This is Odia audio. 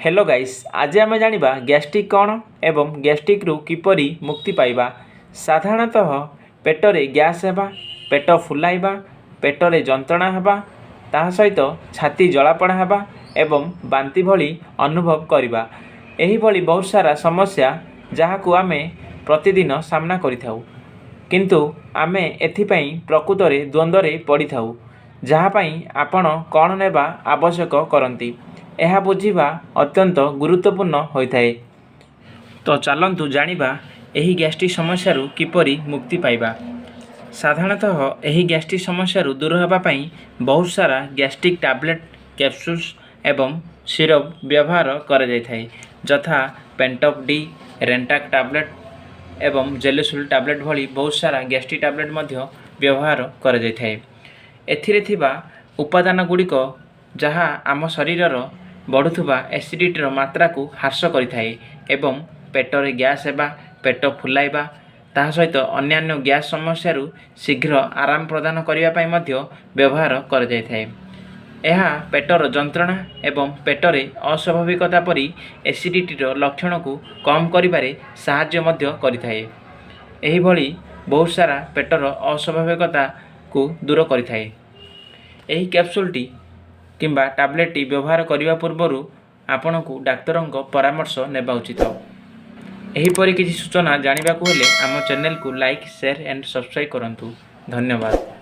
ହ୍ୟାଲୋ ଗାଇସ୍, ଆଜି ଆମେ ଜାଣିବା ଗ୍ୟାଷ୍ଟ୍ରିକ୍ କ'ଣ ଏବଂ ଗ୍ୟାଷ୍ଟ୍ରିକ୍ରୁ କିପରି ମୁକ୍ତି ପାଇବା। ସାଧାରଣତଃ ପେଟରେ ଗ୍ୟାସ୍ ହେବା, ପେଟ ଫୁଲାଇବା, ପେଟରେ ଯନ୍ତ୍ରଣା ହେବା, ତାହା ସହିତ ଛାତି ଜଳାପୋଡ଼ା ହେବା ଏବଂ ବାନ୍ତି ଭଳି ଅନୁଭବ କରିବା, ଏହିଭଳି ବହୁତ ସାରା ସମସ୍ୟା ଯାହାକୁ ଆମେ ପ୍ରତିଦିନ ସାମ୍ନା କରିଥାଉ। କିନ୍ତୁ ଆମେ ଏଥିପାଇଁ ପ୍ରକୃତରେ ଦ୍ୱନ୍ଦ୍ୱରେ ପଡ଼ିଥାଉ, ଯାହା ପାଇଁ ଆପଣ କ'ଣ ନେବା ଆବଶ୍ୟକ କରନ୍ତି, ଏହା ବୁଝିବା ଅତ୍ୟନ୍ତ ଗୁରୁତ୍ୱପୂର୍ଣ୍ଣ ହୋଇଥାଏ। ତ ଚାଲନ୍ତୁ ଜାଣିବା ଏହି ଗ୍ୟାଷ୍ଟ୍ରିକ୍ ସମସ୍ୟାରୁ କିପରି ମୁକ୍ତି ପାଇବା। ସାଧାରଣତଃ ଏହି ଗ୍ୟାଷ୍ଟ୍ରିକ୍ ସମସ୍ୟାରୁ ଦୂର ହେବା ପାଇଁ ବହୁତ ସାରା ଗ୍ୟାଷ୍ଟ୍ରିକ୍ ଟାବଲେଟ୍, କ୍ୟାପସୁଲ୍ସ ଏବଂ ସିରପ୍ ବ୍ୟବହାର କରାଯାଇଥାଏ, ଯଥା ପେଣ୍ଟପ୍ ଡି, ରେଣ୍ଟାକ୍ ଟାବଲେଟ୍ ଏବଂ ଜେଲୁସିଲ୍ ଟାବଲେଟ୍ ଭଳି ବହୁତ ସାରା ଗ୍ୟାଷ୍ଟ୍ରିକ୍ ଟାବଲେଟ୍ ମଧ୍ୟ ବ୍ୟବହାର କରାଯାଇଥାଏ। ଏଥିରେ ଥିବା ଉପାଦାନ ଗୁଡ଼ିକ ଯାହା ଆମ ଶରୀରର ବଢ଼ୁଥିବା ଏସିଡ଼ିଟିର ମାତ୍ରାକୁ ହ୍ରାସ କରିଥାଏ ଏବଂ ପେଟରେ ଗ୍ୟାସ୍ ହେବା, ପେଟ ଫୁଲାଇବା, ତାହା ସହିତ ଅନ୍ୟାନ୍ୟ ଗ୍ୟାସ୍ ସମସ୍ୟାରୁ ଶୀଘ୍ର ଆରାମ ପ୍ରଦାନ କରିବା ପାଇଁ ମଧ୍ୟ ବ୍ୟବହାର କରାଯାଇଥାଏ। ଏହା ପେଟର ଯନ୍ତ୍ରଣା ଏବଂ ପେଟରେ ଅସ୍ୱାଭାବିକତା ପରି ଏସିଡ଼ିଟିର ଲକ୍ଷଣକୁ କମ୍ କରିବାରେ ସାହାଯ୍ୟ ମଧ୍ୟ କରିଥାଏ। ଏହିଭଳି ବହୁତ ସାରା ପେଟର ଅସ୍ୱାଭାବିକତାକୁ ଦୂର କରିଥାଏ। ଏହି କ୍ୟାପସୁଲଟି କିମ୍ବା ଟାବଲେଟ୍ଟି ବ୍ୟବହାର କରିବା ପୂର୍ବରୁ ଆପଣଙ୍କୁ ଡାକ୍ତରଙ୍କ ପରାମର୍ଶ ନେବା ଉଚିତ। ଏହିପରି କିଛି ସୂଚନା ଜାଣିବାକୁ ହେଲେ ଆମ ଚ୍ୟାନେଲକୁ ଲାଇକ୍, ସେୟାର ଆଣ୍ଡ ସବସ୍କ୍ରାଇବ୍ କରନ୍ତୁ। ଧନ୍ୟବାଦ।